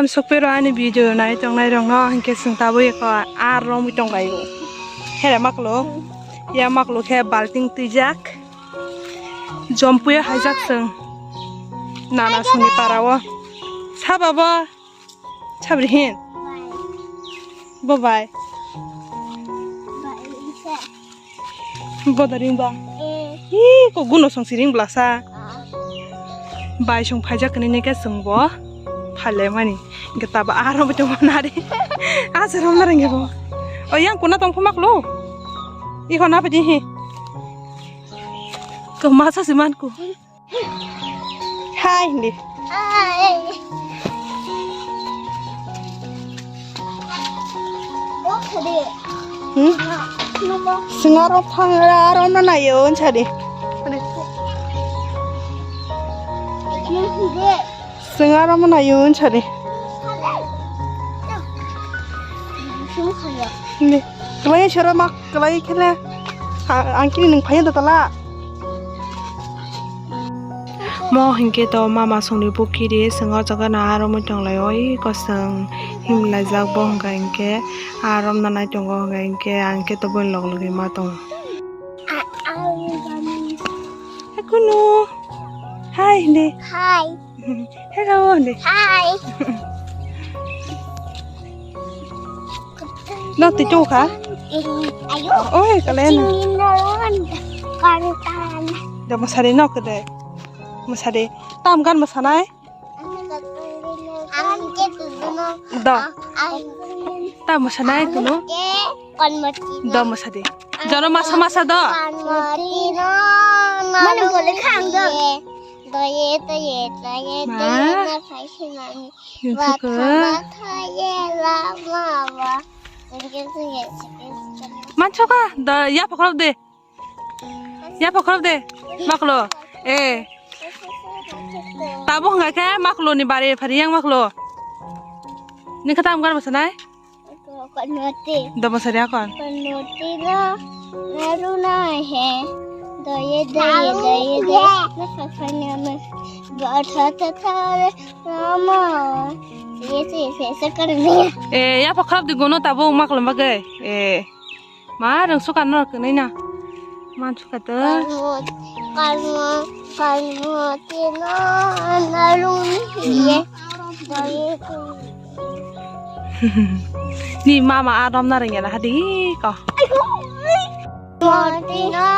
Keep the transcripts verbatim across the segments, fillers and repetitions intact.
Ang sokpero ani video nai tongnai rokno, hinkhe chwng tabuk eko ar romwi tonglaio. Here maklo, ya maklo khe balting twijak. Jompuyo haijak chwng. Nana songni parao. Saba bo. Sabri hin. Bo bai. Boda ring ba. Eh. Ih, ko guno song siring blasa. Ah. Bai song phaijak kani ne ke song bo. Phale mani. Geta ba aro bo tong nari. Asa rom na rengge bo. O yang kuna tong phumak lo. Iko na pedi hi. Ko masa siman ko. Hai hindi. Hai. Hmm? Sengaro phangra aro na nayo unsari. Sengaro ma nayo unsari. Hindi. Kelai sero mak kelai khele. Angkini nung phaya datala. Mo hinkhe to mama songni bukiri swngo jaga na aro muitong lai oi kosong himlaijak bo hwnka hinkhe aro na naitongo hwnka hinkhe ang khe to boni log logwi ma tongo. Kunu hai hindi. Hai. Hello hindi. Hai. Nok twi tu kha? Ayo. Oi, kalen. Tingin na lang. Kantan. Da masari nok de. Masari. Tam gan masanai? Ang ke tu no. Da. Tam masanai tu no. Ke kon mati. Da masari. Jaro masa masa da. Kon mati no. Mana boleh khang da. Doye doye doye doye na phai sinani. Mansuka. Mansuka, da ya pakhorop de. Ya pakhorop de. Maklo. Eh. Tabo hwnga khe maklo ni bare phari yang maklo. Ni kata amgar masanai? Domo sari akon. Doye doye doye. Batha tatha re rama. Ye se se se kar niya. Eh, ya pakhorop di gono tabo mak lamba ge. Eh. Ma rang suka no kene na. Man suka to. Karmo karmo karmo tino narung ye. Doye doye. Ni mama arom na rengya na hadi ko. Motino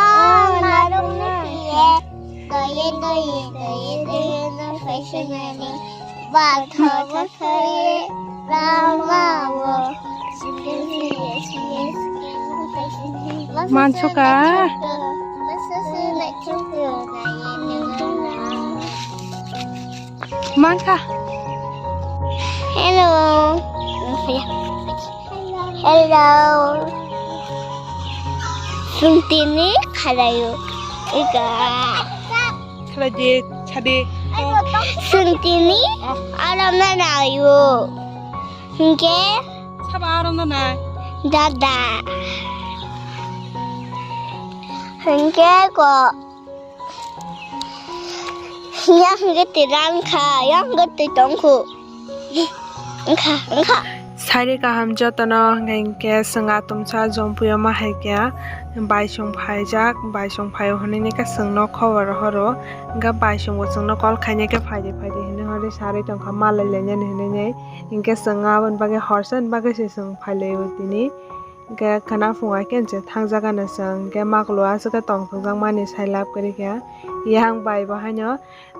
narung nukiye, doye doye doye doye no fashionani, batho bathoye ramawo. Mansuka. Mankha. Hello. Hello. Suntini khalayo. Ika. Khalai di, sadi. Suntini alam na nayo. Hingke. Saba alam na nai. Dada. Hingke ko. Yang gete rang kha, yang gete tong khu. Wngkha, wngkha. Sari kaham jotono hwnkha hinkhe chwng atomsa jompuio ma hai khe baisong phaijak, baisong phaio hwnwi khe chwngno khobor horo. Hwnkhe baisongbo chwngno call khainai khe phaidi phaidi hwnwi hwnwi sarwi tongkha malai lainani hwnwi. Hinkhe chwng aboni bagwi horsa ni bagwi se chwng phailaio tini. Hingke khana phunga khe je thang jaga no chwng hingke maklo aswk khe tong thokjak mani sai lab kwrwi khe yang bai bo haino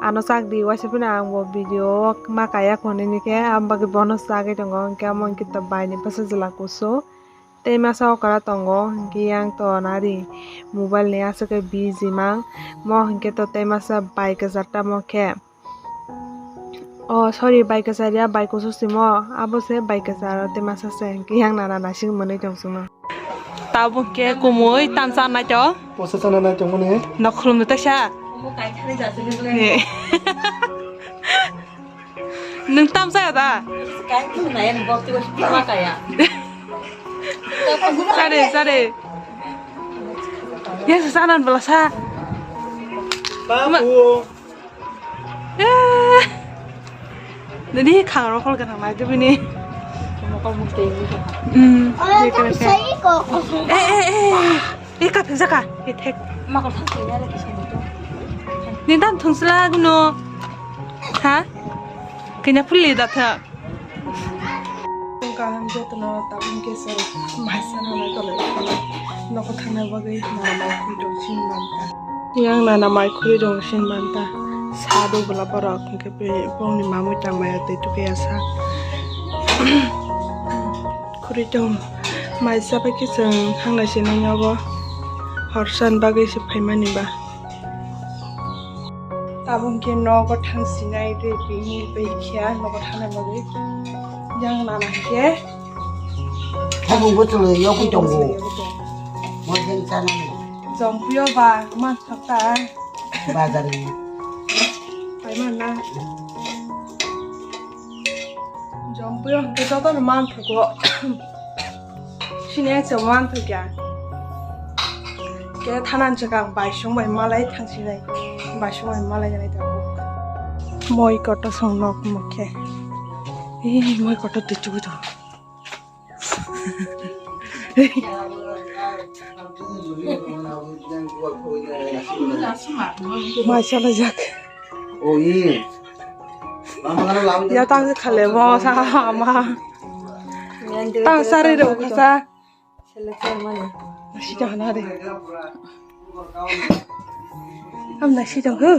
ano chak di waisa phano ang bo video o ma kaya hwnwi khe ang bagwi bono chagwi tongo hingke amo hingke to bai ni bwsa chwla kusu tei masa okra tongo hingke yang to nari mobile ni aswk khe busy mang mo hingke to tei masa bai kwchar tamo khe. Oh, sorry, bai kwchar ya, bai kusu simo. Abo se bai kwchar, tei masa se, hingke yang nana nasing mwnwi tong simo. Tabuk ke kumui, tam cha nai to. Posa cha nai tong mani. Nok khulum ta sa. Nwng tam cha da? Sare, sare. Ya, sa nan bala sa. Babu. Eh. Nini khang rokol gana mai de bini. Mokol muk tei ni. Hmm. Oi, tak sai ko. Eh, eh, eh. Eh, ka phinsa ka. Eh, thek. Ma ko thang tei na le kisa ni to. Ni dan thungsla gno. Ha? Kina phuli da tha. Kaham jotono tabuk kisa mai sana na tole. Noko thangna bagwi na mai khuri dong sin manta. Yang nana mai khuri dong sin manta. Sadu bwla borok hwnkhe bini bongni mamui tangmaya tei tukya sa. Khuri tong mai sabai khe chwng thangnai se nang yago. Horsan bagwi se phaimani ba. Tabuk khe nogo thang sinai tei bini bai khe nogo thangna bagwi. Yang nana khe. Habung bwtwlwi yokwi tongo. Mosen chanani. Jompuyo ba man thokta. Bazarni. Pai man na. Jompuyo hwnkhe jotono man thogo. Sini ang se man thokya. Ke thanan chwkang bai song bai malai thang sinai. Bai song bai malai nai tongo. Moi koto song nok mokhe. Ee, moi koto twi chugui tongo. Mai salajak. Ya tang khale bo sa ama. Tang sari ro khasa. Nasi dah na de. Am nasi dah hu.